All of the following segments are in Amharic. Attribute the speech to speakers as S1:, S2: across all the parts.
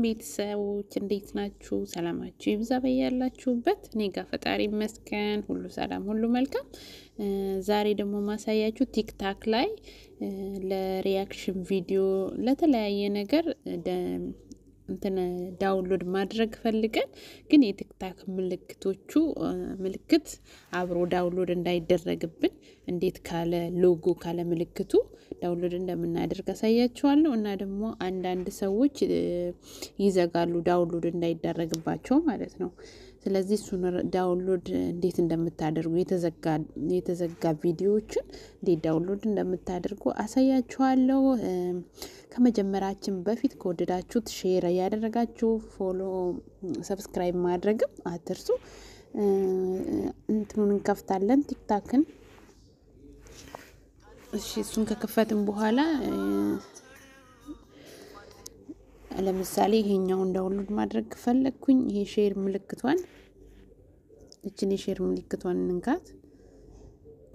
S1: ቤተሰቦች፣ እንዴት ናችሁ? ሰላማችሁ ይብዛ በያላችሁበት። እኔ ጋር ፈጣሪ ይመስገን ሁሉ ሰላም፣ ሁሉ መልካም። ዛሬ ደግሞ ማሳያችሁ ቲክታክ ላይ ለ reaction ቪዲዮ ለተለያየ ነገር እንትን download ማድረግ ፈልገን ግን የቲክታክ ምልክቶቹ ምልክት አብሮ download እንዳይደረግብን እንዴት ካለ ሎጎ ካለ ምልክቱ download እንደምናደርግ አሳያችኋለሁ። እና ደግሞ አንዳንድ ሰዎች ይዘጋሉ download እንዳይደረግባቸው ማለት ነው። ስለዚህ እሱን download እንዴት እንደምታደርጉ፣ የተዘጋ ቪዲዮዎችን እንዴት download እንደምታደርጉ አሳያችኋለሁ። ከመጀመራችን በፊት ከወደዳችሁት share እያደረጋችሁ follow፣ subscribe ማድረግም አትርሱ። እንትኑን እንከፍታለን ቲክታክን። እሺ፣ እሱን ከከፈትን በኋላ ለምሳሌ ይሄኛውን download ማድረግ ከፈለግኩኝ ይሄ share ምልክቷን፣ እችን የ share ምልክቷን እንንካት።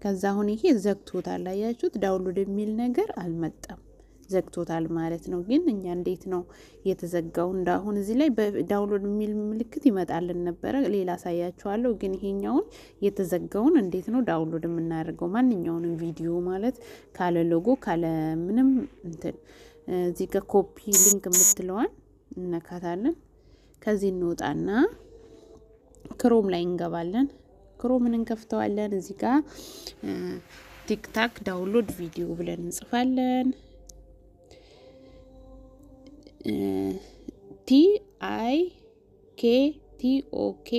S1: ከዛ አሁን ይሄ ዘግቶታል። አያችሁት? Download የሚል ነገር አልመጣም፣ ዘግቶታል ማለት ነው። ግን እኛ እንዴት ነው የተዘጋው? እንዳሁን እዚህ ላይ download የሚል ምልክት ይመጣልን ነበረ። ሌላ አሳያችኋለሁ። ግን ይሄኛውን የተዘጋውን እንዴት ነው download የምናደርገው? ማንኛውንም ቪዲዮ ማለት ካለ ሎጎ ካለ ምንም እንትን እዚህ ጋር copy link የምትለዋን እነካታለን። ከዚህ እንወጣና ክሮም ላይ እንገባለን። ክሮምን እንከፍተዋለን። እዚህ ጋር ቲክታክ download video ብለን እንጽፋለን። TIKTOK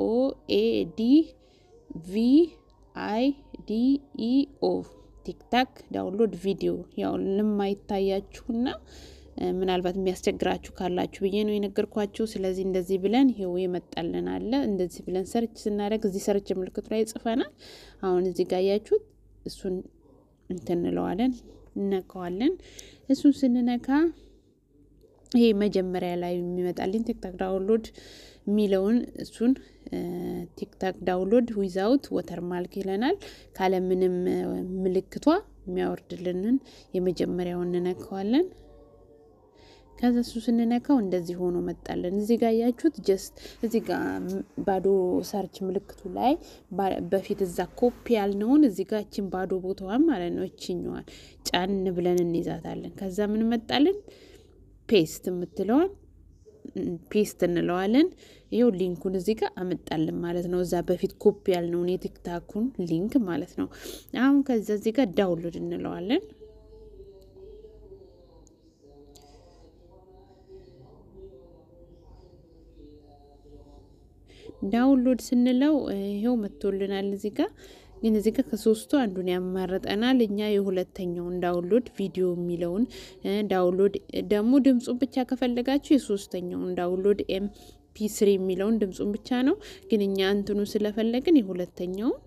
S1: DOWNLOAD VIDEO፣ ቲክታክ download video። ያው ለማይታያችሁና ምናልባት የሚያስቸግራችሁ ካላችሁ ብዬ ነው የነገርኳችሁ። ስለዚህ እንደዚህ ብለን ይሄው የመጣልን አለ። እንደዚህ ብለን search ስናደርግ እዚህ search ምልክቱ ላይ ጽፈናል። አሁን እዚህ ጋር ያያችሁት እሱን እንትን እንለዋለን፣ እነካዋለን። እሱን ስንነካ ይሄ መጀመሪያ ላይ የሚመጣልኝ ቲክታክ download የሚለውን እሱን ቲክታክ download without watermark ይለናል። ካለምንም ምልክቷ የሚያወርድልንን የመጀመሪያውን እንነካዋለን። ከዛ እሱ ስንነካው እንደዚህ ሆኖ መጣለን። እዚህ ጋር ያያችሁት just እዚህ ጋር ባዶ search ምልክቱ ላይ በፊት እዛ ኮፒ ያልነውን እዚህ ጋር እችን ባዶ ቦታዋን ማለት ነው እችኛዋን ጫን ብለን እንይዛታለን። ከዛ ምን መጣልን? Paste የምትለዋን paste እንለዋለን። ይኸው link ኡን እዚህ ጋር አመጣልን ማለት ነው። እዛ በፊት ኮፒ ያልነውን የቲክታኩን link ማለት ነው። አሁን ከዛ እዚህ ጋር download እንለዋለን። Download ስንለው ይኸው መጥቶልናል። እዚህ ጋር ግን እዚህ ጋር ከሶስቱ አንዱን ያማርጠናል። እኛ የሁለተኛውን download video የሚለውን፣ download ደግሞ ድምጹን ብቻ ከፈለጋችሁ የሶስተኛውን download MP3 የሚለውን ድምጹን ብቻ ነው። ግን እኛ እንትኑ ስለፈለግን የሁለተኛውን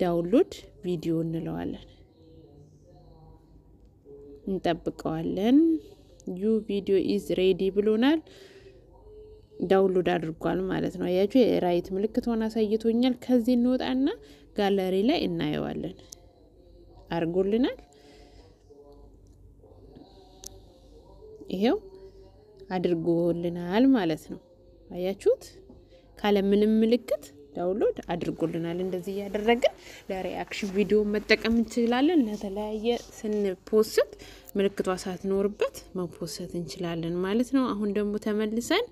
S1: download video እንለዋለን። እንጠብቀዋለን። Your video is ready ብሎናል። Download አድርጓል ማለት ነው። አያችሁ፣ የ right ምልክት ሆና አሳይቶኛል። ከዚህ እንወጣና ጋለሪ ላይ እናየዋለን። አድርጎልናል። ይሄው አድርጎልናል ማለት ነው። አያችሁት? ካለ ምንም ምልክት download አድርጎልናል። እንደዚህ እያደረግን ለ reaction ቪዲዮ መጠቀም እንችላለን። ለተለያየ ስን post ምልክቷ ሳትኖርበት መፖሰት እንችላለን ማለት ነው። አሁን ደግሞ ተመልሰን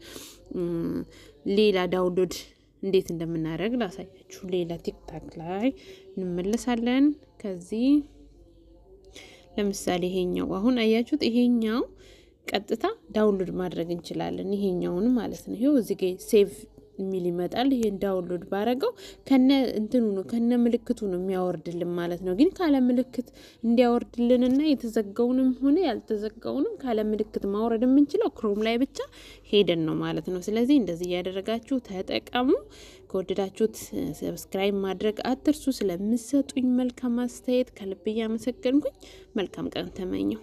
S1: ሌላ download እንዴት እንደምናደርግ ላሳያችሁ። ሌላ ቲክታክ ላይ እንመለሳለን። ከዚህ ለምሳሌ ይሄኛው አሁን አያችሁት፣ ይሄኛው ቀጥታ download ማድረግ እንችላለን። ይሄኛውን ማለት ነው። ይሄው እዚህ ጋር save የሚል ይመጣል። ይሄን download ባረገው ከነ እንትኑ ነው፣ ከነ ምልክቱ ነው የሚያወርድልን ማለት ነው። ግን ካለ ምልክት እንዲያወርድልንና የተዘጋውንም ሆነ ያልተዘጋውንም ካለ ምልክት ማውረድ የምንችለው ክሮም ላይ ብቻ ሄደን ነው ማለት ነው። ስለዚህ እንደዚህ እያደረጋችሁ ተጠቀሙ። ከወደዳችሁት subscribe ማድረግ አትርሱ። ስለምሰጡኝ መልካም አስተያየት ከልብ እያመሰገንኩኝ መልካም ቀን ተመኘው።